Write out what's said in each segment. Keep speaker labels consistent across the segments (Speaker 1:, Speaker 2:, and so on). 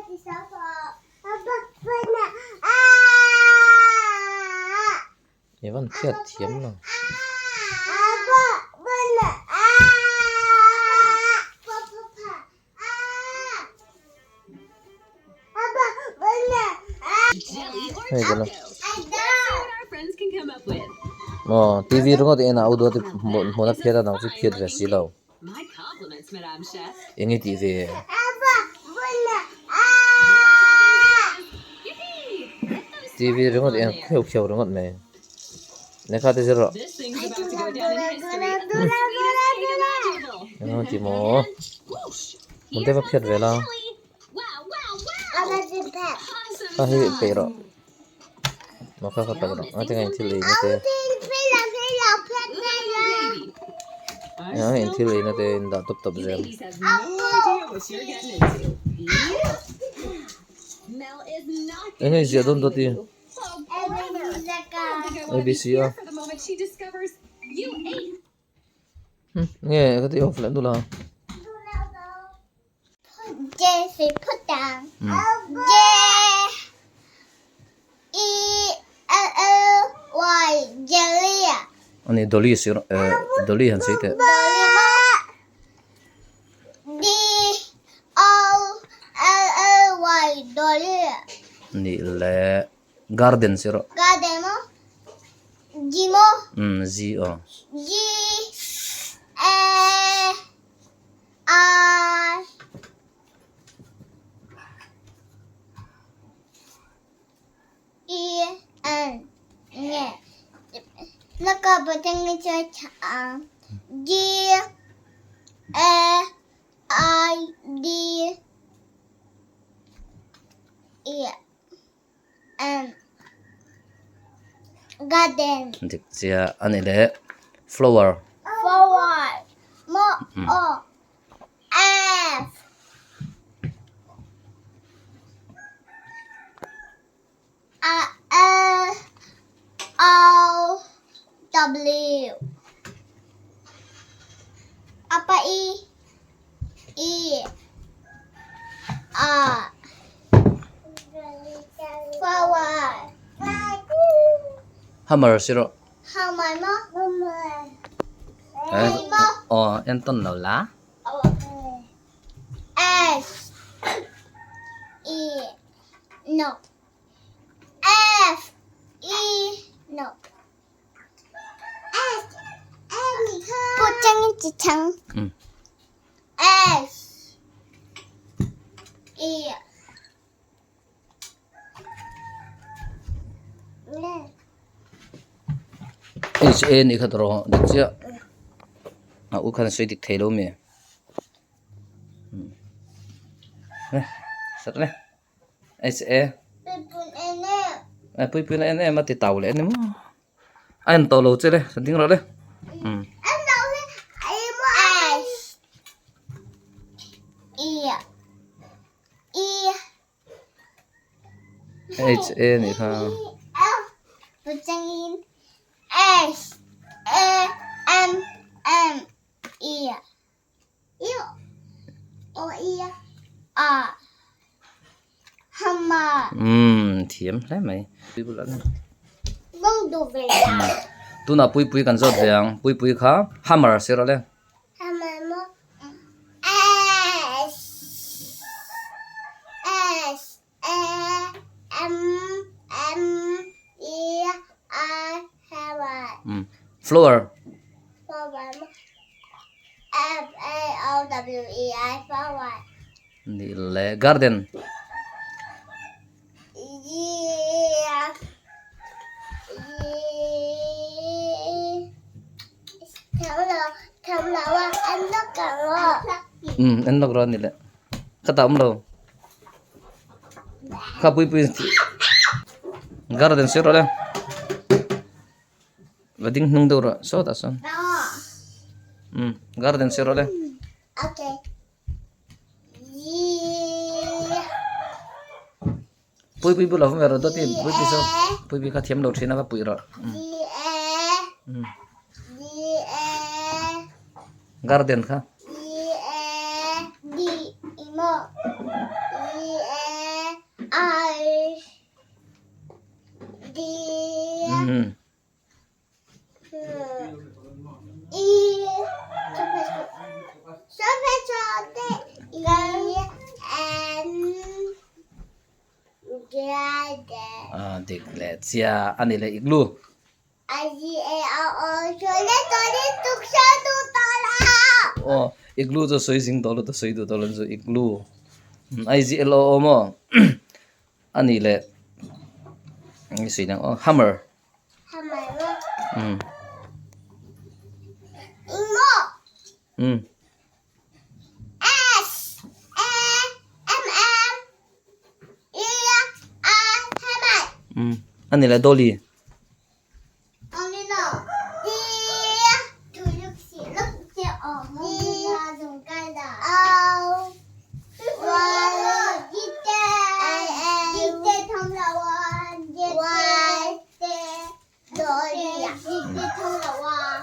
Speaker 1: I van phiat thiam lo. Hei ka lo. Aw TV ringawt en a u duat hmuhna phiat a dang chu phiat ve si lo. Eng nge tih ve? TV ringawt en kheuh kheuh ringawt mai. Lehkha te zir rawh. Eng nge tih maw? Hmun te va phiat ve la. Kha hi peih rawh. Maw kha kha peih rawh. Engati nge thil ei na te. Engati nge thil ei na te in dah tawp tawp zel. Eng nge ziah dawn dawt i? ABC a. Nge ka ti off leh dul a. Ani Dolly sir Dolly han sawi teh. Ni le Garden sir rawh. Umm G aw. Dik chiah a ni leh flower. Hammer si rawh. Aw en tawn lo la. H A nih kha tawh dik chiah a u khan a sawi dik thei lo mi H A puipui na en em a ti tau leh a ni maw a en tawh lo che le ding rawh le. H A nih kha. Umm thiam hle mai. Tunah puipui kan zawt ve ang. Puipui kha hammer a sir ale. Flower. Nih leh garden. Umm en lawk rawh a ni leh. Ka ta awm lo. Kha pui pui garden sir rawh le. Va ding hnung deuh rawh sawtah sawn. Umm garden sir rawh le. Pui pui bulah vawm ve rawh dawt i pui pui saw pui pui kha thiam lo thin a va puih rawh. Garden kha. Ah dik leh chiah a ni leh igloo. Aw igloo chu sawi zing tawh lo ta sawi duh tawh lo chu igloo I G L O O maw a nih leh eng sawi dang aw hammer umm umm. Umm a ni leh dolly.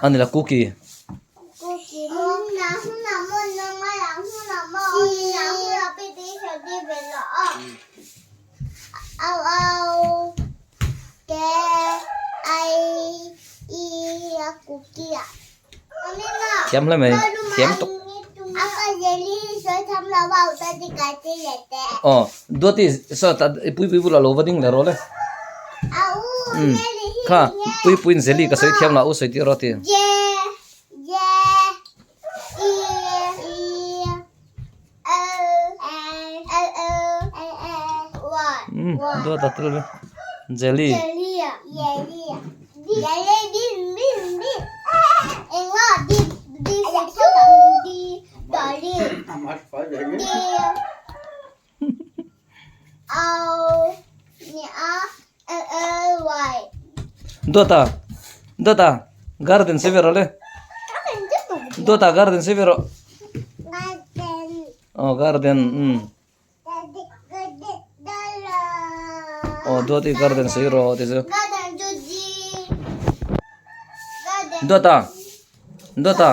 Speaker 1: A ni la cookie. Thiam hle mai thiam tuk. Aw duati saw ta i pui pui bulah lo va ding leh rawh le. Umm kha pui puiin zeli ka sawi thiam lah u sawi tir rawh a ti. Umm duat a tel ve jelly. Duata duata garden sawi ve rawh le duata garden sawi ve rawh aw garden umm aw duati garden sawi rawh tih chu duata duata.